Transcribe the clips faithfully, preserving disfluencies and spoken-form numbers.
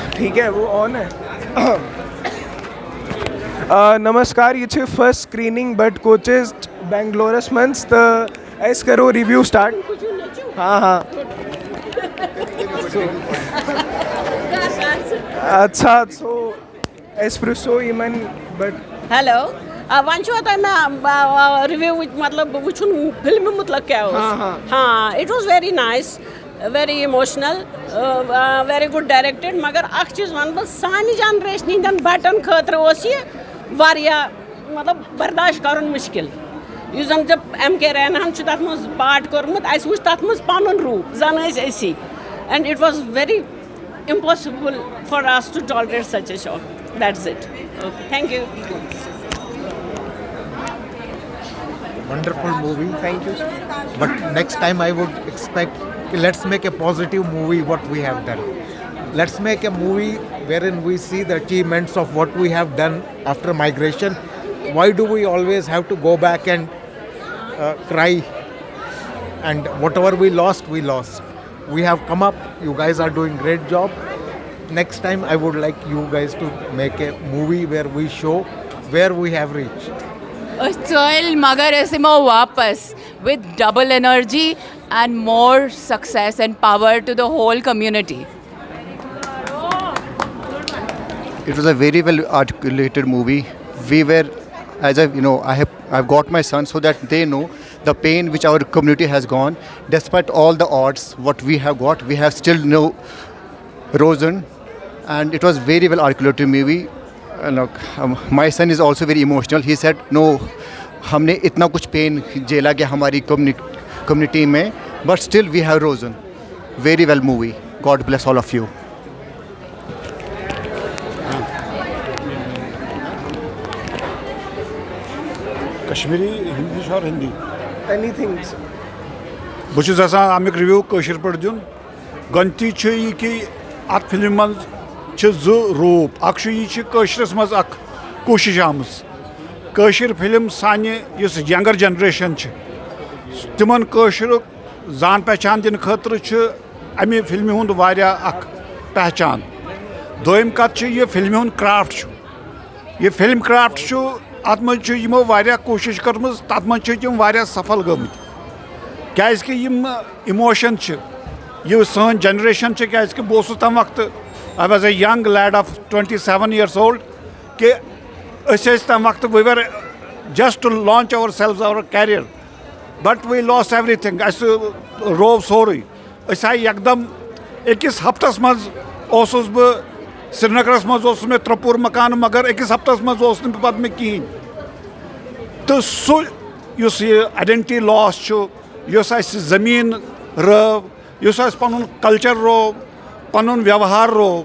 ٹھیٖک ہے، وہ آن ہے۔ آ، نمسکار، یہ چھِ فرسٹ اسکریننگ بٹ کوچز بنگلورس منٛز، تہٕ أسۍ کرو ریویو سٹارٹ۔ ہاں ہاں۔ اچھا، سو أسۍ پرٛژھو یِمن، بٹ ہیلو، آ، وۄنۍ چھُوا تۄہہِ مےٚ، آ، آ، رِوِو وٕچھ-، مطلب وٕچھُن فِلمہِ مُتلق کیٛاہ اوس؟ ہاں، ہاں۔ ہاں، it was very nice, very emotional, آ، آ، very good directed۔ مگر اکھ چیٖز وَنہٕ بہٕ، سانہِ جنریشنہِ ہِنٛدٮ۪ن بَٹَن خٲطرٕ اوس یہِ واریاہ، مطلب، برداشت کَرُن مُشکِل۔ یُس زَن تہِ ایم کے ریناہَن چھُ تَتھ منٛز پارٹ کوٚرمُت، اَسہِ وٕچھ تَتھ منٛز پَنُن روٗپ، زَن ٲسۍ أسی۔ And it was very impossible for us to tolerate such a show. That's it. Okay, thank you. Wonderful movie. Thank you. But next time I would expect, let's make a positive movie what we have done. Let's make a movie wherein we see the achievements of what we have done after migration. Why do we always have to go back and uh, cry? And whatever we lost, we lost. We have come up. You guys are doing great job. Next time, I would like you guys to make a movie where we show where we have reached. أسۍ ژٲلۍ مگر أسۍ یِمو واپس with double energy and more success and power to the whole community. It was a very well articulated movie. We were, as I, you know, I have, I've got my son so that they know the pain which our community has gone. Despite all the odds, what we have got, we have still no risen, and it was very well articulated movie. And look, um, my son is also very emotional. He said, "No, हमने इतना कुछ pen झेला कि हमारी community में, but still we have risen." Very well movie. God bless all of you. Kashmiri, Hindi چھُ اور Hindi? Any thing. بہٕ چھُس یَژھان اَمیُک رِوِو کٲشِر پٲٹھۍ دیُن۔ گۄڈٕنیتھٕے چھُ یہِ کہِ اَتھ فِلمہِ منٛز چھِ زٕ روٗپ۔ اَکھ چھُ، یہِ چھِ کٲشرِس منٛز اَکھ کوٗشِش آمٕژ۔ کٲشِر فِلم سانہِ یُس ینگر جنریشن چھِ، تِمن کٲشرُک زان پہچان دِنہٕ خٲطرٕ چھُ اَمہِ فِلمہِ ہُنٛد واریاہ اَکھ پہچان۔ دوٚیِم کَتھ چھِ، یہِ فِلمہِ ہُنٛد کرافٹ چھُ، یہِ فِلم کرافٹ چھُ، اَتھ منٛز چھُ یِمو واریاہ کوٗشِش کٔرمٕژ، تَتھ منٛز چھِ تِم واریاہ سفل گٔمٕتۍ۔ کیٛازِ کہِ یِم اِموشن چھِ، یہِ سٲنۍ جنریشن چھِ، کیٛازِ کہِ بہٕ اوسُس تَمہِ وقتہٕ، I was a young lad of twenty seven years old، کہِ أسۍ ٲسۍ تَمہِ وقتہٕ، we were just to launch ourselves, our career, but we lost everything. اَسہِ روو سورُے۔ أسۍ آیہِ یکدم، أکِس ہفتس منٛز اوسُس بہٕ سرینگرس منٛز، اوسُس مےٚ ترٛےٚ پور مکانہٕ، مگر أکِس ہفتس منٛز اوس نہٕ پتہٕ مےٚ کِہینۍ۔ تہٕ سُہ یُس یہِ آیڈنٹی لاس چھُ، یُس اَسہِ زٔمیٖن رٲو، یُس اَسہِ پنُن کلچر روو، پنُن ویوہار روو،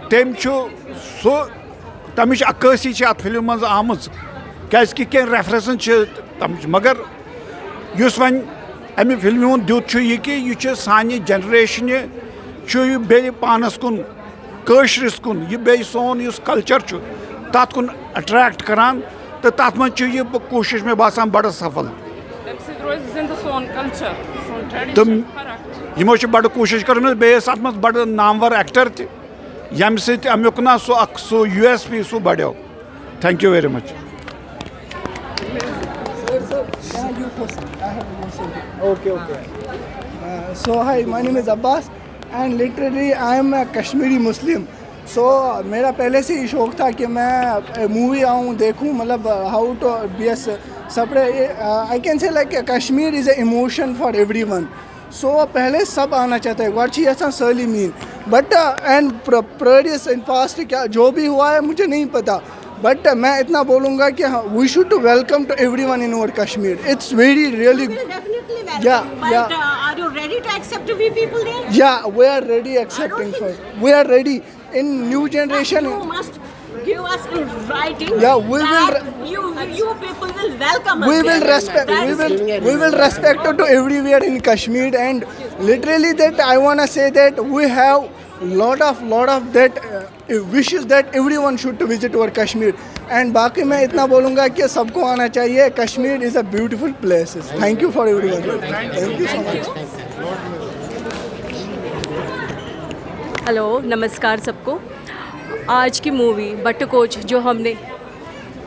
تٔمۍ چھُ سُہ، تَمِچ عکٲسی چھِ اَتھ فِلمہِ منٛز آمٕژ، کیٛازِکہِ کینٛہہ ریفرنسن چھِ تَمِچ۔ مگر یُس وۄنۍ اَمہِ فِلمہِ ہُنٛد دیُت چھُ یہِ کہِ یہِ چھُ سانہِ جنریشنہِ، چھُ یہِ بیٚیہِ پانَس کُن، کٲشرِس کُن، یہِ بیٚیہِ سون یُس کلچر چھُ، تَتھ کُن اٹریکٹ کران۔ تہٕ تَتھ منٛز چھُ یہِ بہٕ کوٗشِش، مےٚ باسان، بڑٕ سفل۔ تَمہِ سۭتۍ روزِ زِندٕ سون کلچر، سون تہٕ ٹریڈیشن۔ فرق۔ یِمو چھِ بڑٕ کوٗشِش کٔرمٕژ، بیٚیہِ ٲسۍ اَتھ منٛز بڑٕ نامور ایکٹر تہِ، ییٚمہِ سۭتۍ اَمیُک نہ سُہ اکھ سُہ یو ایس پی سُہ بڑیو۔ Thank you very much. Okay, okay. Uh, so hi, my name is Abbas, and literally I am a Kashmiri Muslim. So मेरा पहले से ही शौक था कि मैं मूवी आऊँ, देखूँ, मतलब how to be a separate. I can say like Kashmir is a emotion for everyone. So पहले सब आना चाहता है, گۄڈٕ چھِ یَژھان سٲلِم یِنۍ, but and previous in past کیا جو بھی ہوا ہے مجھے نہیں پتا, but میں اتنا بولوں گا کہ we should to welcome to everyone in our Kashmir. It's very really, We'll definitely welcome. Yeah, But yeah. Uh, are you ready to accept we people there? Yeah, we are ready accepting for. We are ready in new generation. You must give us in writing. Yeah, we will that re- You, you people will welcome us. We will There. respect. We That's will we will respect to everywhere in Kashmir, and literally that I wanna say that we have lot of lot of that uh, wishes that everyone should to visit our Kashmir. And باقی میں اتنا بولوں گا کہ سب کو آنا چاہیے. Kashmir is a beautiful place. Thank you for everyone. Thank you so much. Hello, नमस्कार सबको। आज की मूवी बट कोच जो हमने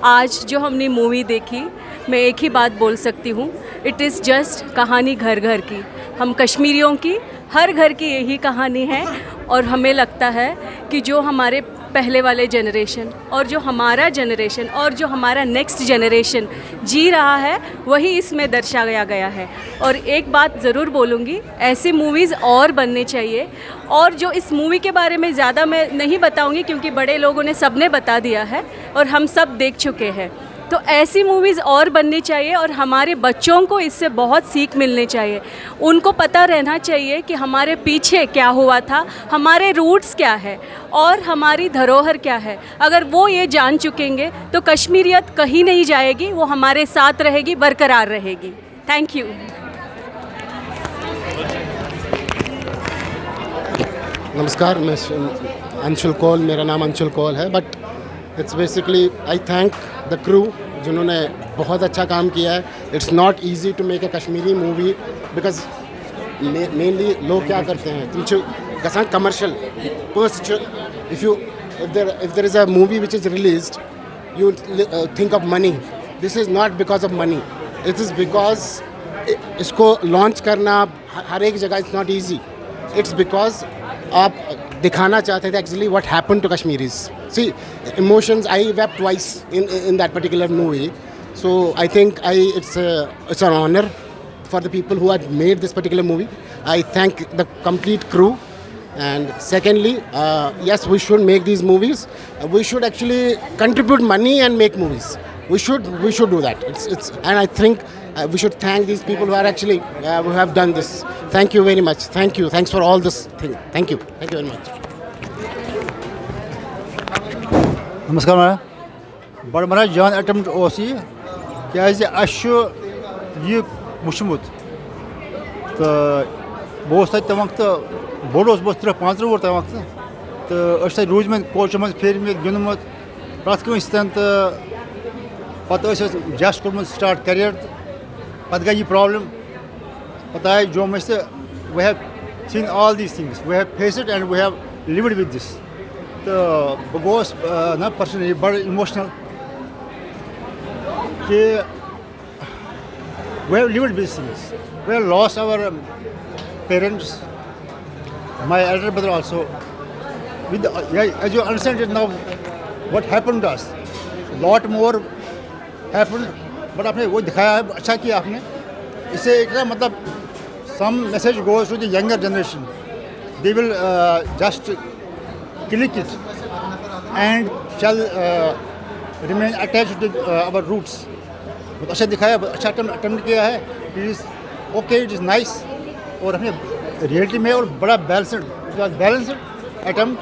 आज जो हमने मूवी देखी, मैं एक ही बात बोल सकती हूँ, इट इज़ जस्ट कहानी घर घर की। हम कश्मीरियों की हर घर की यही कहानी है। और हमें लगता है कि जो हमारे पहले वाले जनरेशन और जो हमारा जनरेशन और जो हमारा नेक्स्ट जनरेशन जी रहा है, वही इसमें दर्शाया गया है। और एक बात ज़रूर बोलूँगी, ऐसी मूवीज़ और बननी चाहिए। और जो इस मूवी के बारे में ज़्यादा मैं नहीं बताऊँगी, क्योंकि बड़े लोगों ने, सबने बता दिया है और हम सब देख चुके हैं। तो ऐसी मूवीज़ और बननी चाहिए और हमारे बच्चों को इससे बहुत सीख मिलनी चाहिए। उनको पता रहना चाहिए कि हमारे पीछे क्या हुआ था, हमारे रूट्स क्या है और हमारी धरोहर क्या है। अगर वो ये जान चुकेंगे तो कश्मीरियत कहीं नहीं जाएगी, वो हमारे साथ रहेगी, बरकरार रहेगी। Thank you. नमस्कार, मैं अंशुल कौल, मेरा नाम अंशुल कौल है। But it's basically, I thank the crew, जिन्होंने बहुत अच्छा काम किया है। It's not easy to make a Kashmiri movie because mainly लोग क्या करते हैं, تِم چھِ گژھان commercial. First, if you, if there, if there is a movie which is released, you think of money. This is not because of money. It is because इसको launch करना हर एक जगह, it's not easy. It's because आप दिखाना चाहते थे actually what happened to Kashmiris. See, emotions, I wept twice in in that particular movie. So I think I it's a, it's an honor for the people who had made this particular movie. I thank the complete crew. And secondly, uh, yes, we should make these movies. Uh, we should actually contribute money and make movies. We should we should do that. It's it's and I think uh, we should thank these people who are actually uh, who have done this. Thank you very much. Thank you. Thanks for all this thing. Thank you. Thank you very much. نمسکار مہراج، بڑٕ مہراج جان attempt اوس یہِ، کیازِ اَسہِ چھُ یہِ وٕچھمُت تہٕ بہٕ اوسُس تَتہِ تَمہِ وقتہٕ بوٚڑ اوسُس، بہٕ اوسُس تٕرٛہ پانٛژترٕٛہ وُہُر تَمہِ وقتہٕ، تہٕ أسۍ چھِ تَتہِ روٗدۍمٕتۍ، کوچَن منٛز پھیٖرمٕتۍ، گِنٛدمُت پرٛٮ۪تھ کٲنٛسہِ سۭتۍ، تہٕ پَتہٕ ٲسۍ اَسہِ جسٹ کوٚرمُت سٹارٹ کیریَر، تہٕ پَتہٕ گٔے یہِ پرابلم۔ پَتہٕ آے جوم أسۍ تہٕ we have seen all these things, we have faced it and we have lived with this. تہٕ بہٕ گوس نہ پٔرسنلی بَڑٕ اِموشنَل کہِ we have lived these things. We have lost our parents, my elder brother also. With, as you understand it now, what happened to us? Lot more happened, but आपने वो दिखाया है, अच्छा किया आपने। इससे एक ना, मतलब, some message goes to the younger generation. They will just click it and shall remain attached to our roots. बहुत अच्छा दिखाया, बहुत अच्छा अटेम्प्ट किया है. It is okay, it is nice. और हमें रियलिटी में और बड़ा balanced, balanced attempt.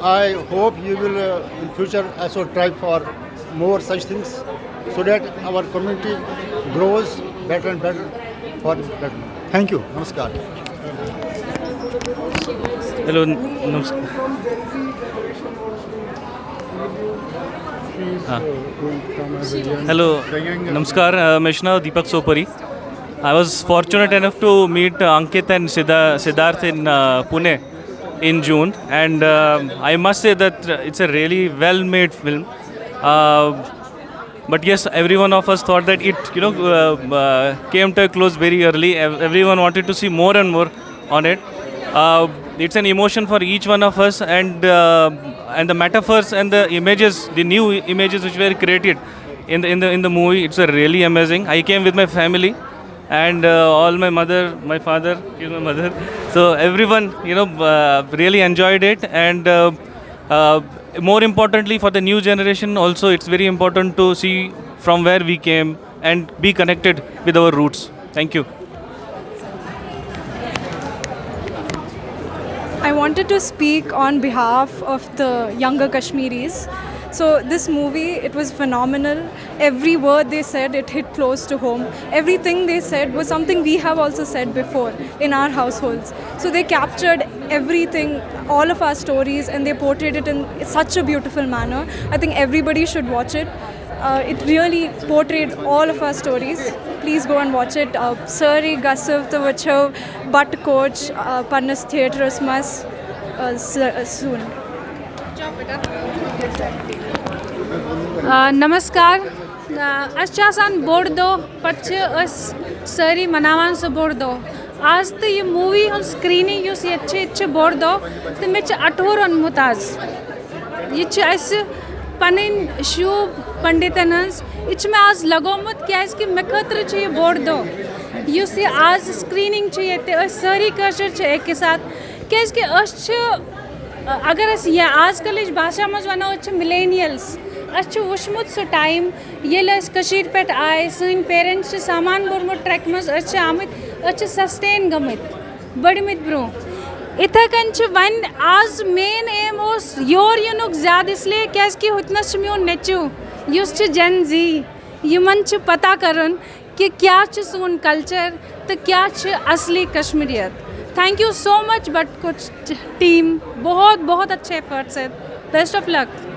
I hope you will in future also try for more such things so that our community grows better and better for better. Thank you. Namaskar. Hello, namaskar. Hello, namaskar. Uh, Mishna Deepak Sopari. I was fortunate enough to meet uh, Ankit and Siddha- Siddharth in uh, Pune in June, and uh, I must say that uh, it's a really well-made film. Uh, but yes, every one of us thought that it, you know, uh, uh, came to a close very early. Ev- Everyone wanted to see more and more on it. Uh, it's an emotion for each one of us, and uh, and the metaphors and the images, the new images which were created in the in the in the movie, it's a really amazing. I came with my family, and uh, all my mother, my father, she's my mother. So everyone, you know, uh, really enjoyed it, and uh, uh, more importantly for the new generation also, it's very important to see from where we came and be connected with our roots. Thank you. I wanted to speak on behalf of the younger Kashmiris. So this movie, it was phenomenal. Every word they said, it hit close to home. Everything they said was something we have also said before in our households. So they captured everything, all of our stories, and they portrayed it in such a beautiful manner. I think everybody should watch it. Uh, it really portrayed all of our stories. Please go and watch it. Uh, سٲری گژھو تہٕ وٕچھو بَٹہٕ کوچ پننِس theatres منٛز. uh, s- uh, soon. آ، نمسکار۔ آ، اَسہِ چھُ آسان بوٚڑ دۄہ، پَتہٕ چھِ أسۍ سٲری مَناوان سُہ بوٚڑ دۄہ۔ آز تہٕ یہِ موٗوی ہُنٛد سِکریٖنِنٛگ یُس ییٚتہِ چھِ، ییٚتہِ چھِ بوٚڑ دۄہ، تہٕ مےٚ چھِ اَٹھوٗر اوٚنمُت آز۔ یہِ چھِ اَسہِ پَنٕنۍ شوٗب پنڈِتَن ہٕنٛز۔ یہِ چھِ مےٚ آز لَگومُت، کیٛازِکہِ مےٚ خٲطرٕ چھُ یہِ بوٚڑ دۄہ، یُس یہِ آز سِکریٖنِنٛگ چھِ ییٚتہِ، أسۍ سٲری کٲشِر چھِ اَکی ساتہٕ، کیٛازِکہِ أسۍ چھِ، اگر أسۍ یا آز کَلٕچ بھاشا منٛز وَنو، أسۍ چھِ مِلینیلز۔ اَسہِ چھُ وٕچھمُت سُہ ٹایم، ییٚلہِ أسۍ کٔشیٖرِ پٮ۪ٹھ آے، سٲنۍ پیرنٹس چھِ سامان بوٚرمُت ٹرٛکہِ منٛز، أسۍ چھِ آمٕتۍ، أسۍ چھِ سسٹین گٔمٕتۍ، بٔڑمٕتۍ برٛونٛہہ۔ یِتھَے کٔنۍ چھِ وۄنۍ آز مین ایم اوس یور یِنُک زیادٕ، اِسلیے کیٛازِکہِ ہُتنَس چھُ میون نیٚچوٗ، یُس چھُ جن زی۔ یِمَن چھُ پَتہ کَرُن کہِ کیٛاہ چھُ سون کلچر تہٕ کیٛاہ چھِ اصلی کشمیٖریت۔ Thank you so much but کُچ ٹیم، بہت بہت اچھے ایفرٹس ہے، بیسٹ آف لک۔